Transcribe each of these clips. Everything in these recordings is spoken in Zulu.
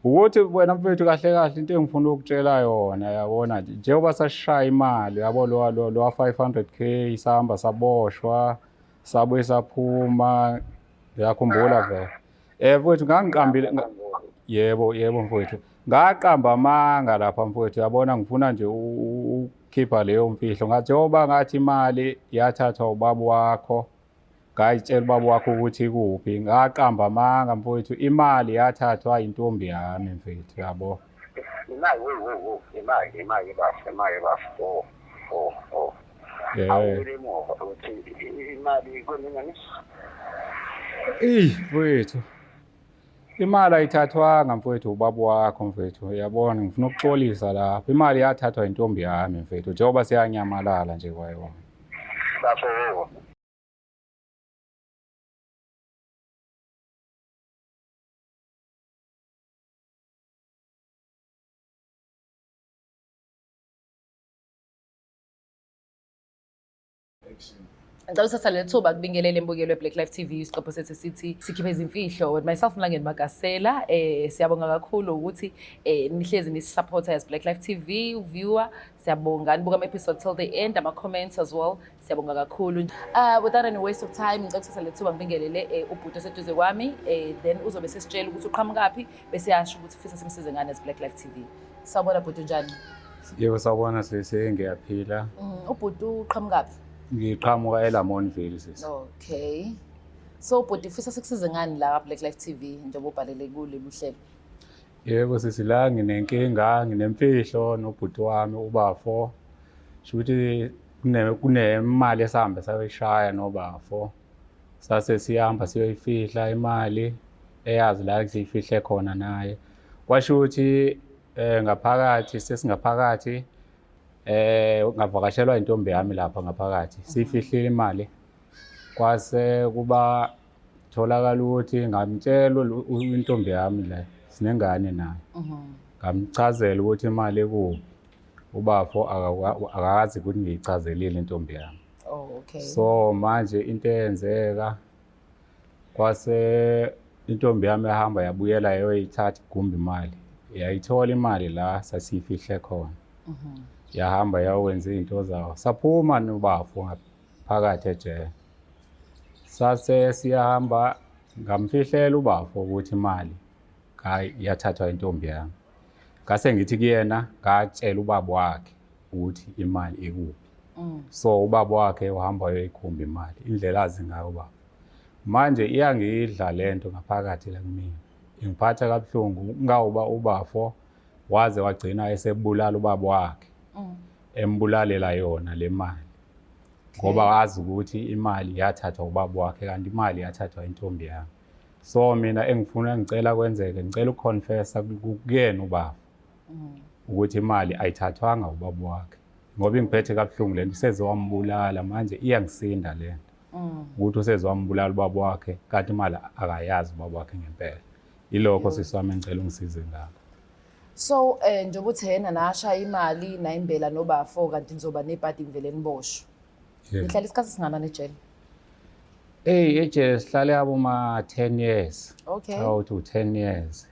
Ukuthi wena mfethu kahle kahle into engifuna ukutshela yona yabona nje njengoba sashaya imali yabo lo 500K sahamba saboshwa sabuye saphuma, uyakhumbula vele. Mfowethu ngangiqambile yebo yebo mfowethu, ngaqamba amanga lapha mfowethu, yabona ngifuna nje ukukhipha leyo mfihlo. Ngathi njengoba ngathi imali yathathwa ubaba wakho, ngayitshela ubaba wakho ukuthi ikuphi, ngaqamba amanga mfowethu, imali yathathwa intombi yami mfethu, yabo. Imali, wo wo wo, imali, imali bafo, imali bafo. Oh, oh, oh. Awubuyele emuva ukuthi imali kweningani? Eyi mfowethu, imali ayithathwanga mfowethu ubaba wakho mfowethu, uyabona ngifuna ukuxolisa lapho. Imali yathathwa intombi yami mfethu, njengoba seyanyamalala nje kwayona. Bafo wo. Ngicela uthatha leli thuba kubingelele embukelo we-Black Life TV, isiqephu sethu sithi sikhiphe izimfihlo with myself Mlangeni Magasela. Siyabonga kakhulu ukuthi nihlezi nisupporta as Black Life TV viewer. Siyabonga nibuka ama-episode till the end, ama-comments as well. Siyabonga kakhulu. Without any waste of time, ngicela ukuthatha leli thuba ngibingelele ubhuti oseduze kwami, then uzobe sesitshela ukuthi uqhamukaphi bese yasho ukuthi ufisa simsize ngani as Black Life TV. Sawubona bhuti, unjani? Yebo sawubona sisi, ngiyaphila. Ubhuti uqhamukaphi? Ngiqhamuka eLamontville sisi. Okay. So bhuti, ufisa sikusize ngani la Black Life TV njengoba ubhalele kulolu hlelo? Yebo sisi, la nginenkinga, nginemfihlo nobhuti wami ubafo. Sho ukuthi kunemali esihambe sayoyishaya nobafo. Sase sihamba siyoyifihla imali, eyazi la siyifihle khona naye. Kwasho ukuthi ngaphakathi sesingaphakathi ngavakashelwa intombi yami lapha ngaphakathi, siyifihlile imali. Kwase kuba tholakala ukuthi ngamtshela intombi yami la sinengane naye, ngamchazela ukuthi imali ikuphi. Ubafo akakazi ukuthi ngiyichazelile intombi yami. Oh, okay. So manje into eyenzeka kwase intombi yami yahamba yabuyela yayoyithatha igumbi imali, yayithola imali la sasiyifihle khona. Yahamba yawenza izinto zawo, saphuma nobafo ngaphakathi ejele. Sase siyahamba, ngamfihlela ubafo ukuthi imali yathathwa intombi yami. Ngase ngithi kuyena, ngatshela ubaba wakhe ukuthi imali ikuphi. So ubaba wakhe uhamba uyoyikhumba imali, indlela azi ngayo ubaba. Manje iyangidla lento ngaphakathi la kumina, ingiphatha kabuhlungu ngawuba ubafo waze wagcina esebulala ubaba wakhe, embulalela yona le mali, ngoba wazi ukuthi imali yathathwa ubaba wakhe kanti imali yathathwa intombi yami. So mina engifuna ngicela kwenzeke, ngicela ukuconfessa kuyena ubaba ukuthi imali ayithathwanga ubaba wakhe, ngoba ingiphethe kabuhlungu lento, useze wambulala manje iyangisinda lento ukuthi useze wambulala ubaba wakhe kanti imali akayazi ubaba wakhe ngempela. Ilokho sisi wami engicela ungisize ngakho. So njengoba uthi yena nashaya imali nayimbela nobafo kanti nizoba nebhadi ngivele niboshwe. Nihlala isikhathi singanani ejele? Hey, ejele sihlale abo ma 10 years. Okay. Cha uthi u10 years.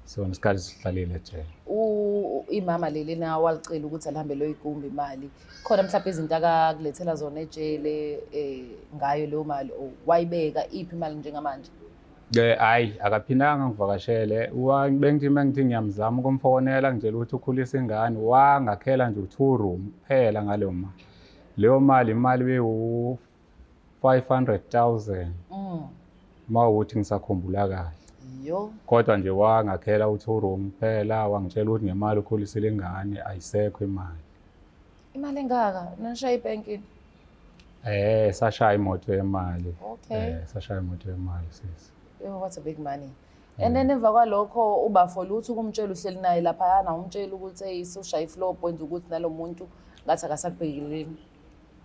So nesikhathi sihlalile ejele. Imama leli na walicela ukuthi alihambe loyigumba imali. Khona mhlawumbe izinto akakulethela zona ejele ngayo leyo mali, or wayibeka iphi imali njengamanje? Hayi akaphindanga ngivakashele. Bengithi mengithi ngiyamzama ukumfonela ngitshela ukuthi ukhulisa ingane, wangakhela nje u2 room kuphela ngaleyo mali. Leyo mali imali bewu 500,000. Mawukuthi ngisakhumbula kahle. Yo. Kodwa nje wangakhela u2 room kuphela, wangitshela ukuthi ngemali ukhulisile ingane, ayisekho imali. Imali engaka nishaya ibhenki? Sashaya imoto yemali. Okay. Sashaya imoto yemali sisi. Yo, what a big money. And then emva kwalokho ubafo lutho ukumtshela uhleli naye laphayana, umtshela ukuthi hey usushaya iflop, wenza ukuthi nalomuntu ngathi akasakubhekeleli.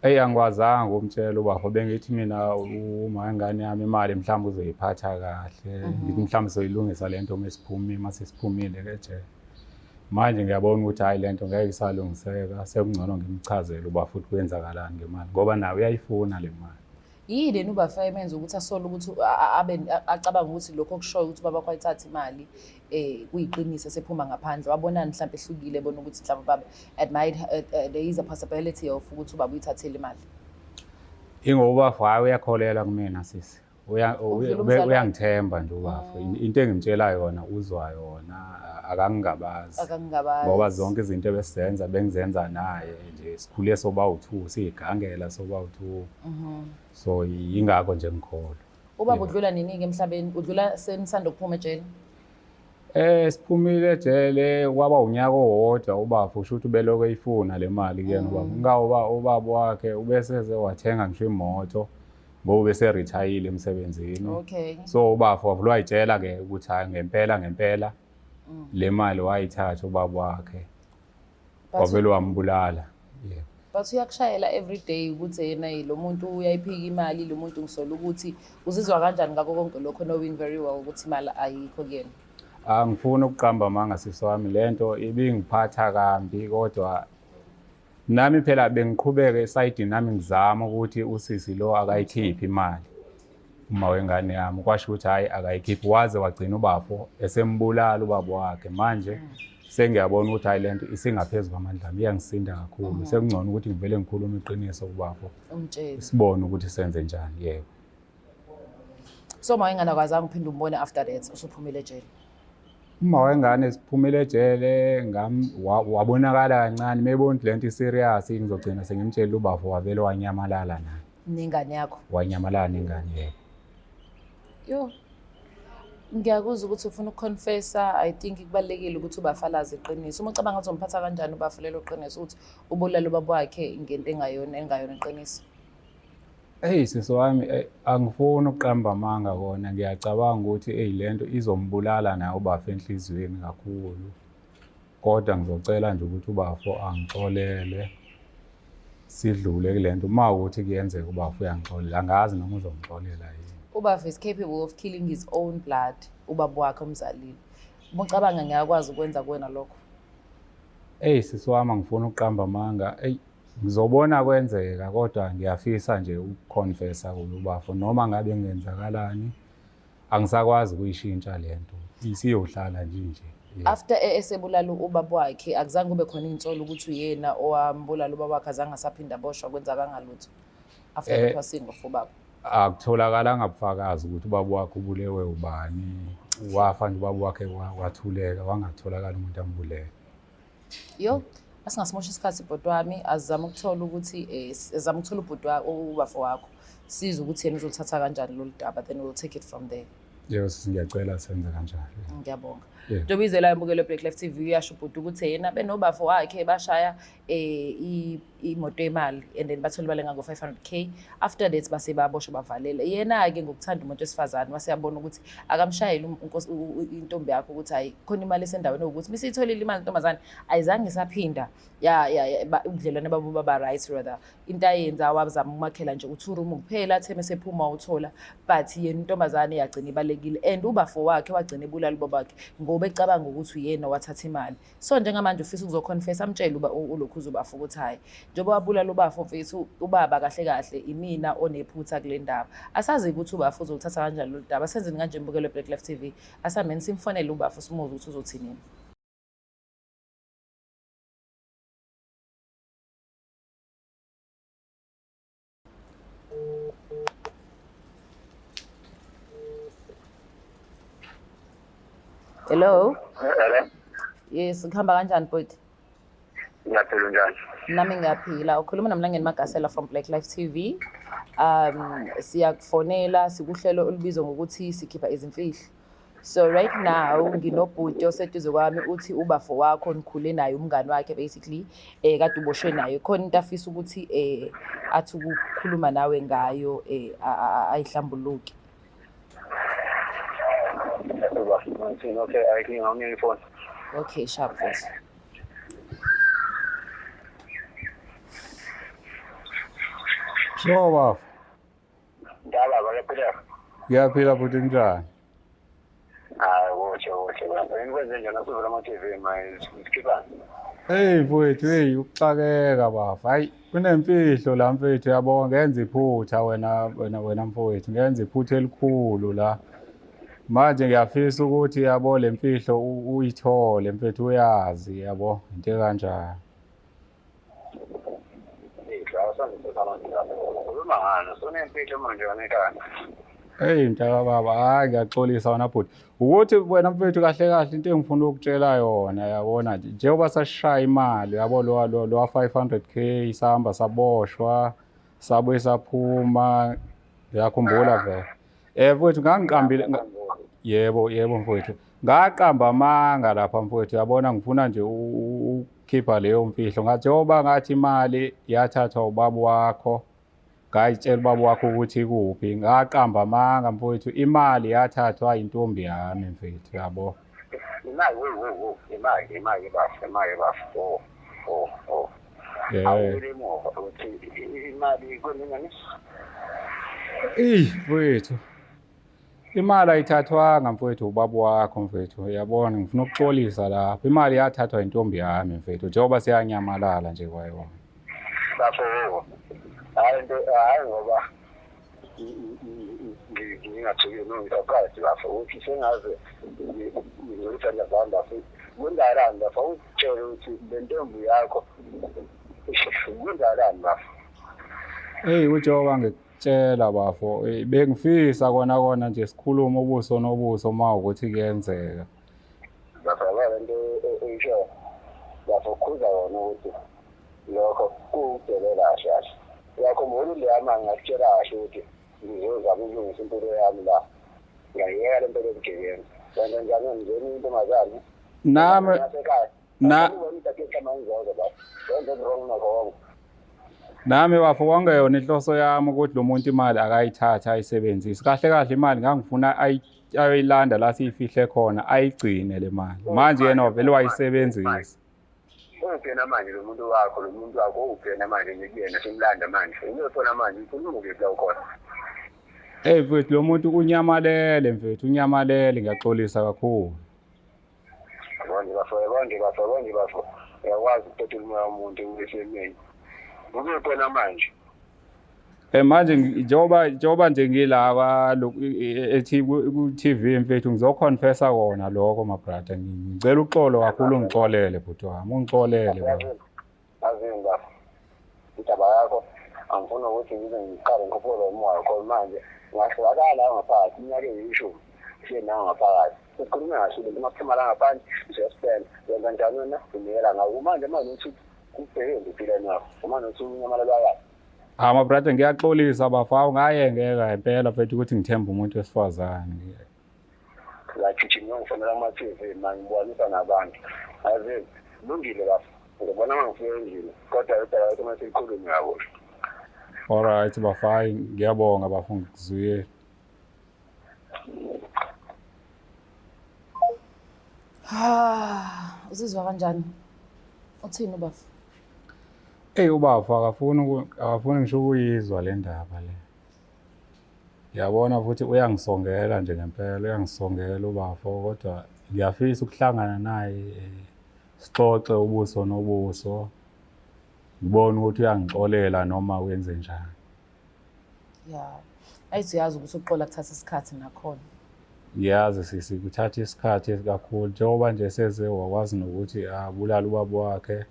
Eyi, angikwazanga ukumtshela ubafo, bengithi mina uma ingane yami imali mhlawumbe uzoyiphatha kahle, ngithi mhlawumbe soyilungisa lento uma isiphumile, uma sesiphumile ke ejele. Manje ngiyabona ukuthi hhayi lento ngeke isalungiseka, sekungcono ngimchazele ubafo ukuthi kwenzakalani ngemali, ngoba naye uyayifuna le mali. Yini yena ubafo emenza ukuthi asole ukuthi abe acabanga ukuthi lokho okushoyo ukuthi ubaba wakho wayithatha imali kuyiqiniso esephuma ngaphandle? Wabonani mhlawumbe ehlukile ebona ukuthi mhlawumbe ubaba it might there is a possibility of ukuthi ubaba uyithathele imali? Ingoba ubafo, hhayi, uyakholelwa kumina sisi. Ukudlula umzali wakhe. Uyangithemba nje ubafo. Into engimtshela yona uzwa yona, akangingabazi. Akangingabazi. Ngoba zonke izinto ebesizenza bengizenza naye nje, sikhule soba u-two, siyigangela soba u-two. So yingakho nje ngikholwa. Ubaba udlula nini-ke emhlabeni? Udlula senisanda ukuphuma ejele? Siphumile ejele, kwaba unyaka owodwa ubafo, usho ukuthi ubelokhu eyifuna le mali kuyena ubaba. Ngabe ubaba wakhe ubeseze wathenga ngisho imoto ngoba ubese-retire emsebenzini. So ubafo wavula wayitshela-ke ukuthi hhayi, ngempela ngempela le mali wayithatha ubaba wakhe. Wavele wambulala. Yebo. But uyakushayela every day ukuthi yena lo muntu uyayiphika imali, lo muntu ngisola ukuthi uzizwa kanjani ngakho konke lokho, knowing very well ukuthi imali ayikho kuyena? Angifuni ukuqamba amanga sisi wami, lento ibingiphatha kambi, kodwa nami phela bengiqhubeka esayidini nami ngizama ukuthi usisi lo akayikhiphi imali uma wengane yami, kwasho ukuthi hhayi akayikhiphi, waze wagcina ubafo esembulala ubaba wakhe. Manje sengiyabona ukuthi hhayi lento isingaphezu kwamandla ami, iyangisinda kakhulu. Sekungcono ukuthi ngivele ngikhulume iqiniso kubafo, umtshele, sibone ukuthi senze njani. Yebo. So ma wengane akwazanga uphinde umbone after that usuphumile ejele? Uma wengane siphumile ejele, wabonakala kancane, mebona ukuthi lento i-serious, ngizogcina sengimtshelile ubafo, wavele wanyamalala naye. Nengane yakho? Wanyamalala nengane, yebo. Yo, ngiyakuzwa ukuthi ufuna ukuconfessa. I think kubalulekile ukuthi ubafalaze iqiniso. Uma ucabanga ukuthi umphatha kanjani ubafo lelo qiniso ukuthi ubulala ubaba wakhe ngento engayona iqiniso? Eyi sisi wami, angifuni ukuqamba amanga kona, ngiyacabanga ukuthi eyi lento izombulala naye ubafo enhliziyweni kakhulu. Kodwa ngizocela nje ukuthi ubafo angixolele, sidlule kule nto. Uma ukuthi kuyenzeka ubafo uyangixolela, angazi noma uzongixolela yini. Ubafo is capable of killing his own blood, ubaba wakhe omzalile. Uma ucabanga ngiyakwazi ukwenza kuwena lokho? Eyi sisi wami, angifuni ukuqamba amanga. Eyi ngizobona kwenzeka, kodwa ngiyafisa nje ukuconfessa kuye ubafo, noma ngabe ngenzakalani angisakwazi ukuyishintsha lento, isiyohlala nje nje. Yeah. After esebulala ubaba wakhe, akuzange kube khona insolo ukuthi uyena owambulala ubaba wakhe? Azange asaphinda aboshwa, kwenzakanga lutho after the passing of ubaba? Akutholakalanga bufakazi ukuthi ubaba wakhe ubulewe ubani. Wafa nje ubaba wakhe, wathuleka, wangatholakala umuntu ambulele. Yo, asingasimosha isikhathi bhuti wami, azame ukuthola ukuthi azame ukuthola ubhuti ubafo wakho, sizwe ukuthi yena uzolithatha kanjani lolu daba, then we'll take it from there. Yebo sisi, ngiyacela senze kanjalo. Ngiyabonga. Yeah. Njengoba izwe imbukelo Black Life TV, uyasho ubhuti ukuthi yena benobafo wakhe bashaya imoto yemali and then bathola imali engango 500K. After that base baboshwa bavalela. Yena-ke ngokuthanda umuntu wesifazane waseyabona ukuthi akamshayeli intombi yakhe ukuthi hayi khona imali esendaweni ewukuthi misiyitholile imali intombazane ayizange isaphinda ubudlelwane babo baba right. Rather into ayenza wazama ukumakhela nje u-two room kuphela, athe mesephuma uthola, but yena intombazane yagcina ibalekile and ubafo wakhe wagcina ebulala ubaba wakhe ngoba ecabanga ukuthi uyena wathatha imali. So njengamanje ufisa ukuzoconfess, amtshele uba ulokhu uzobafo ukuthi hhayi njengoba wabulala ubafo mfethu, ubaba kahle kahle imina onephutha kule ndaba. Asazi ukuthi ubafo uzoluthatha kanjani lolu daba. Senzeni kanje mbukelo Black Life TV, asambeni simfonele ubafo simuzwe ukuthi uzothini yena. Hello. Hello. Yes, kuhamba kanjani bhuti? Ngiyaphila, njani? Nami ngiyaphila. Ukhuluma noMlangeni Magasela from Black Life TV. Siyakufonela sikuhlelo olubizwa ngokuthi sikhipha izimfihlo. So right now nginobhuti oseduze kwami, uthi ubafo wakho nikhule naye, umngani wakhe basically, kade uboshwe naye. Khona into afisa ukuthi athi ukukhuluma nawe ngayo, ayihlambuluke. Okay, ayinkinga, awunike ifoni. Okay, sharp voice. Sure bafo. Ndaba bayaphila. Ngiyaphila futhi, njani? Hayi kuhle kuhle baba. Ngikwenze njani asivula ama TV manje sikhiphani? Hey mfowethu, hey ukuxakeka bafo. Hayi kunemfihlo la mfethu yabo, ngenza iphutha wena wena wena mfowethu, ngenza iphutha elikhulu la. Manje ngiyafisa ukuthi yabo le mfihlo uyithole mfethu uyazi yabo into ekanjani. Ukhuluma ngani? Usunemfihlo manje wena ekhaya. Hey mntaka baba, hayi ngiyaxolisa wena bhuti. Ukuthi wena mfethu kahle kahle into engifuna ukukutshela yona yabona nje njengoba sashaya imali yabo lo lo lo 500K sahamba saboshwa sabuye saphuma uyakhumbula vele. Eh mfowethu ngangiqambile yebo yebo mfowethu ngaqamba amanga lapha mfowethu yabona ngifuna nje ukukhipha leyo mfihlo ngathi njengoba ngathi imali yathathwa ubaba wakho ngayitshela ubaba wakho ukuthi ikuphi ngaqamba amanga mfowethu imali yathathwa intombi yami mfethu yabo. Imali wo wo wo imali imali bafo imali bafo oh oh oh. Awuyile emuva ukuthi imali kunina ni? Eyi mfowethu imali ayithathwanga mfowethu ubaba wakho mfowethu uyabona ngifuna ukuxolisa lapho imali yathathwa intombi yami mfowethu njengoba seyanyamalala nje kwayona. Bafo hayi into hayi ngoba ngingathuki nongisurprise bafo ukuthi sengaze ngizolithanda zami bafo kwenzakalani bafo awuzitshele ukuthi le ntombi yakho kwenzakalani bafo. Eyi uJoba ngikutshela bafo bengifisa kona kona nje sikhulume ubuso nobuso uma ukuthi kuyenzeka. Bafo yabona lento oyisho bafo khuza yona ukuthi lokho kuwudelela kahle kahle. Uyakhumbula leya manga ngakutshela kahle ukuthi ngizozama ukulungisa impilo yami la. Ngiyayeka lento yobugebengu. Wenza njani ngizeni intombazane? Nami na nami bafo kwangeyona inhloso yami ukuthi lo muntu imali akayithathe ayisebenzise. Kahle kahle imali ngangifuna ayoyilanda la siyifihle khona ayigcine le mali. Manje yena wavele wayisebenzisa. Uphena manje lo muntu wakho lo muntu wakho uphena manje ngikuyena simlanda manje uyofona manje ukhuluma kuphi la ukhona. Hey mfethu lo muntu unyamalele mfethu unyamalele ngiyaxolisa kakhulu. Yabona bafo yabona bafo yabona bafo uyakwazi ukuthatha umoya womuntu ubesemeni. Ubukhona manje. Manje njengoba nje ngila ethi ku TV mfethu ngizoconfessa kona lokho my brother ngicela uxolo kakhulu ungixolele bhuti wami ungixolele baba. Azini bafo. Indaba yakho angifuni ukuthi ngize ngiqale ngikhuphuke umoya khona manje ngahlulakala ngaphakathi iminyaka eyishumi siye nawo ngaphakathi. Sikhulume kahle uma kuphuma la ngaphandle siyaspenda. Wenza njani wena? Unikela ngawo manje manje uthi kubheke empilweni yakho. Uma uthi unyamalala yakho. Ah my brother ngiyaxolisa bafo ngayengeka impela mfethu ukuthi ngithemba umuntu wesifazane. Ngagijima ngifonela ama-TV manje ngibonisa nabantu. Azini lungile bafo. Ngibona mangifika endlini kodwa udaba lakho mase ikhulume yabo. All right bafo ngiyabonga bafo ngikuzwile. Ah, uzizwa kanjani? Uthini ubafo? Ey ubafo akafuni akafuni ngisho ukuyizwa le ndaba le. Ngiyabona futhi uyangisongela nje ngempela uyangisongela ubafo kodwa ngiyafisa ukuhlangana naye sixoxe ubuso nobuso ngibone ukuthi uyangixolela noma wenze njani. Yeah. Ayithi uyazi ukuthi ukuxola kuthatha isikhathi nakhona. Ngiyazi sisi kuthatha isikhathi kakhulu njengoba nje seze wakwazi nokuthi abulale ubaba wakhe.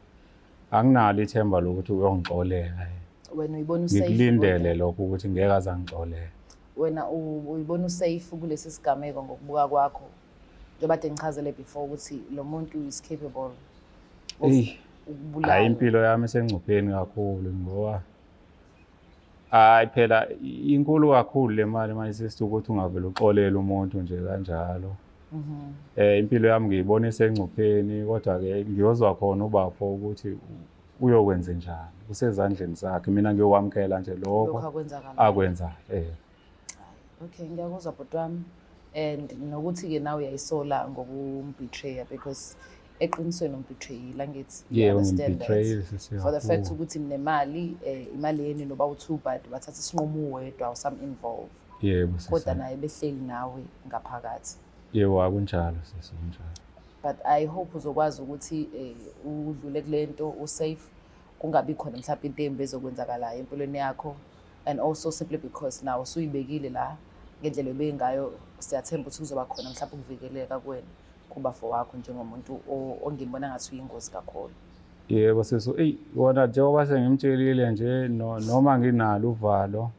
Anginalo ithemba lokuthi uyongixolela. Wena uyibona usafe. Ngikulindele lokho ukuthi ngeke aze angixolele. Wena uyibona usafe kulesi sigameko ngokubuka kwakho. Njengoba kade ngichazele before ukuthi lo muntu is capable of ukubulala. Hayi impilo yami isengcupheni kakhulu ngoba hayi phela inkulu kakhulu le mali my sister ukuthi ungavele uxolele umuntu nje kanjalo. Impilo yami ngiyibona isengcupheni kodwa ke ngiyozwa khona ubafo ukuthi uyokwenza njani kusezandleni zakhe mina ngiyokwamukela nje lokho akwenzayo. Okay ngiyakuzwa bhuti wami and nokuthi ke nawe uyayisola ngokumbetraya because eqinisweni umbetrayile angithi you understand that for the fact ukuthi nemali imali yenu noba u2 but wathatha isinqumo wedwa usam involve. Yebo kodwa naye behleli nawe ngaphakathi. Yebo akunjalo sisi kunjalo. But I hope uzokwazi ukuthi udlule kule nto usafe, kungabi khona mhlawumbe into embi ezokwenzakalayo empilweni yakho. And also simply because now usuyibekile la ngendlela obeke ngayo, siyathemba ukuthi kuzoba khona mhlawumbe ukuvikeleka kuwena kubafo wakho njengomuntu ongimbona ngathi uyingozi kakhulu. Yebo sisi, eyi wona njengoba sengimtshelile nje, noma nginalo uvalo,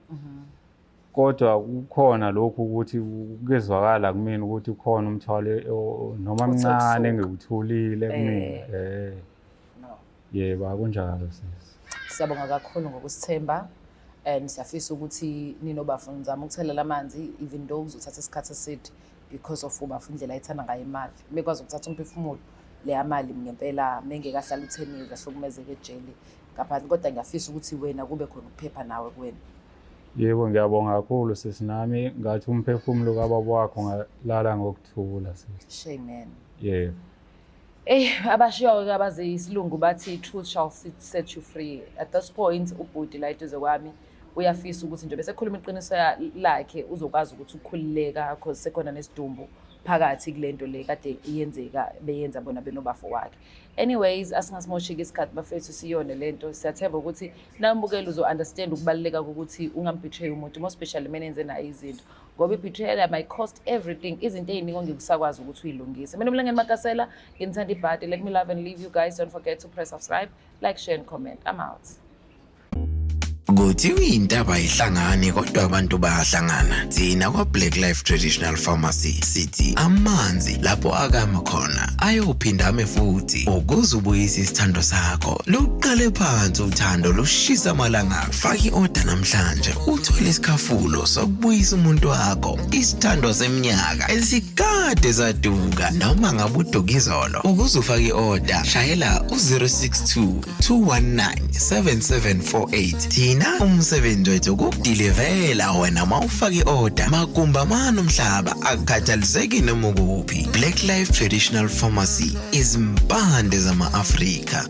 kodwa kukhona lokhu ukuthi kuyezwakala kumina ukuthi kukhona umthwalo noma Othe mncane ukusuka. engiwuthulile kumina. No. Yebo, akunjalo sisi. Siyabonga kakhulu ngokusithemba and siyafisa ukuthi ninobafo nizame ukuthelela amanzi, even though kuzothatha isikhathi eside because of ubafo indlela ayithanda ngayo imali. Bekwazi ukuthatha umphefumulo leya mali ngempela mengeke ahlale u-10 years ahlukumezeke ejele ngaphansi, kodwa ngiyafisa ukuthi wena kube khona ukuphepha nawe kuwena. Yebo, ngiyabonga kakhulu sisi, nami ngathi umphefumulo kababa wakho ungalala ngokuthula sisi. Shame, man. Yebo. Eyi, abashiyo-ke abazi isilungu bathi truth shall set you free. At this point ubhuti la eduze kwami uyafisa ukuthi nje bese khuluma iqiniso lakhe uzokwazi ukuthi ukhululeka, cause sekhona nesidumbu phakathi kule nto le kade iyenzeka beyenza bona benobafo wakhe. Anyways, asingasimoshiki isikhathi bafethu, siyone lento. Siyathemba ukuthi nambukela uzo-understand ukubaluleka kokuthi ungambetray umuntu, more especially uma nenze naye izinto, ngoba i-betrayal might cost everything, izinto ey'ningi ongeke usakwazi ukuthi uyilungise. Mina uMlangeni Makasela, nginithanda ibhadi. Let me love and leave you guys. Don't forget to press subscribe, like, share and comment. I'm out. Kuthiwa intaba ihlangane kodwa abantu bayahlangana. Thina kwa Black Life Traditional Pharmacy sithi amanzi lapho akama khona ayophinda ame futhi. Ukuze ubuyise isithando sakho, luqale phansi uthando lushisa amalanga. Faka i-order namhlanje uthole isikhafulo sokubuyisa umuntu wakho, isithando seminyaka esikade saduka noma ngabe uduka izolo. Ukuze ufake i-order, shayela u-062 219 7748. Thina umsebenzi wethu ukukudilivela wena mawufaka i-order magumba mani umhlaba, akukhathaliseki noma ukuphi. Black Life Traditional Pharmacy, izimpande zama-Afrika.